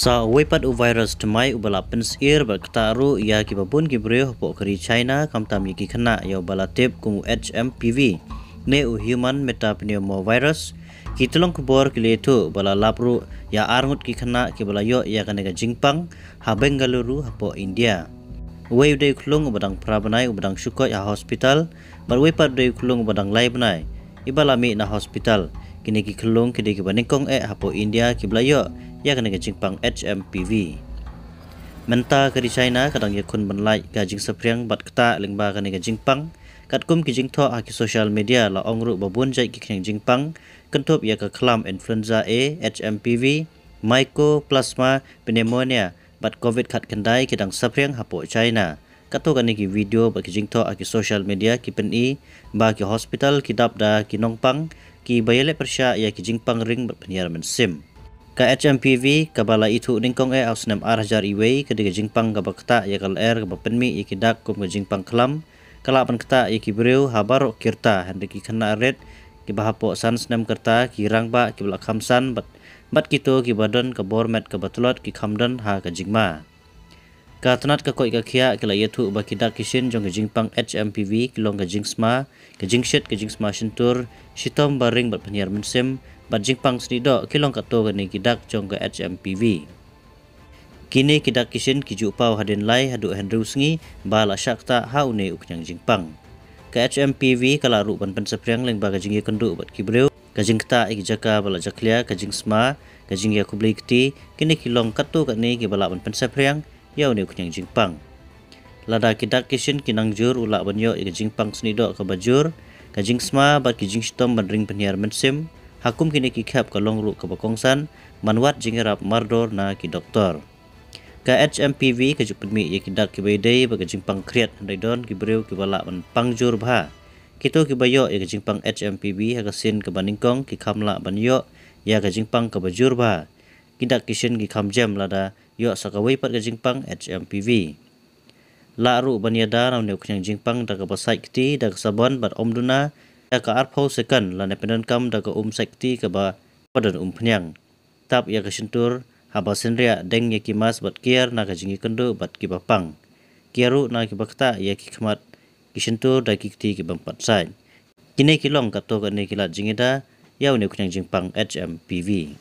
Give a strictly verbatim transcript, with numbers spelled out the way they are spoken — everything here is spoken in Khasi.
Ta uwei pat u virus thymmai uba la pynsyier bad ktah ruh ïa kiba bun ki briew hapoh ka ri China, khamtam ïa ki khynnah, ïa uba la tip kum u H M P V ne u Human Metapneumovirus. Ki tyllong khubor ki la ïathuh ba la lap ruh ïa arngut ki khynnah kiba la ïoh ïa kane ka jingpang ha Bengaluru hapoh India. Uwei u dei u khyllung uba dang phra bnai uba dang shu koit ha hospital, bad uwei pat u dei u khyllung uba dang lai bnai iba la mih na hospital. Kine ki khyllung ki dei kiba nyngkong eh hapoh India kiba la ïoh ïa kane ka jingpang H M P V. Mynta ka ri China ka dang ïakhun ban lait ka jingsaphriang bad ktah lyngba kane ka jingpang. Katkum ki jingthoh ha ki social media la ong ruh ba bun jait ki khñiang jingpang, kynthup ïa ka khlam influenza A, H M P V, Mycoplasma pneumonia bad Covid khatkhyndai, ki dang saphriang hapoh China. Katto katne ki video bad ki jingthoh ha ki social media ki pyni ba ki hospital ki dap da ki nongpang kiba ïaleh pyrshah ïa ki jingpang ring bad pynhiar mynsiem. Ka H M P V kaba la ithuh nyngkong eh ha u snem ar hajar wei ka dei ka jingpang kaba ktah ïa ka lyer kaba pynmih ïa ki dak kum ka jingpang khlam. Ka lah ban ktah ïa ki briew ha baroh ki rta, hynrei ki khynnah rit kiba hapoh san snem ka rta, ki rangbah kiba la kham san bad, bad kito kiba don ka bor met kaba tlot ki kham don ha ka jingma. Ka tnat ka koit ka khiah ki la ïathuh ba ki dak ki shin jong ka jingpang H M P V ki long ka jingsma, ka jingshit, ka jingsma shyntur, shitom ba ring bad pynhiar mynsiem, bad jingpang snieh doh, ki long katto katne ki dak jong ka H M P V. Kine ki dak ki shin ki ju paw hadien lai haduh hynriew sngi ba la shah ktah ha une u khñiang jingpang. Ka H M P V ka lah ruh ban pynsaphriang lyngba ka jingïakynduh bad ki briew, ka jingktah ïa ki jaka ba la jakhlia, ka jingsma, ka jingïakhublei kti, kine ki long katto katne kiba lah ban pynsaphriang ïa une u khñiang jingpang. Lada ki dak ki shin ki nang jur, u lah ban ïoh ïa ka jingpang snieh doh kaba jur, ka jingsma bad ki jingshitom ban ring pynhiar mynsiem. Ha kum kine ki khep ka long ruh kaba kongsan ban wad jingïarap mardor na ki doktor. Ka H M P V ka ju pynmih ïa ki dak kiba ïadei bad ka jingpang khriat, hynrei don ki briew kiba lah ban pang jur bha. Kito kiba ïoh ïa ka jingpang H M P V ha ka sien kaba nyngkong ki kham lah ban ïoh ïa ka jingpang kaba jur bha. Ki dak ki shin ki kham jem lada ïoh sa kawei pat ka jingpang H M P V. Lah ruh ban ïada na une u khñiang jingpang da kaba sait kti da ka sabon bad ym duna ïa ka arphew second, lane pyndonkam da ka um sait kti kaba, kaba don umphniang. Tap ïa ka shyntur haba synriah, deng ïa ki mask bad kiar na ka jingïakynduh bad kiba pang. Kiar ruh na kiba ktah ïa ki khmat, ki shyntur da ki kti ki bym pat sait. Kine ki long katto katne ki lad jingïada ïa une u khñiang jingpang H M P V.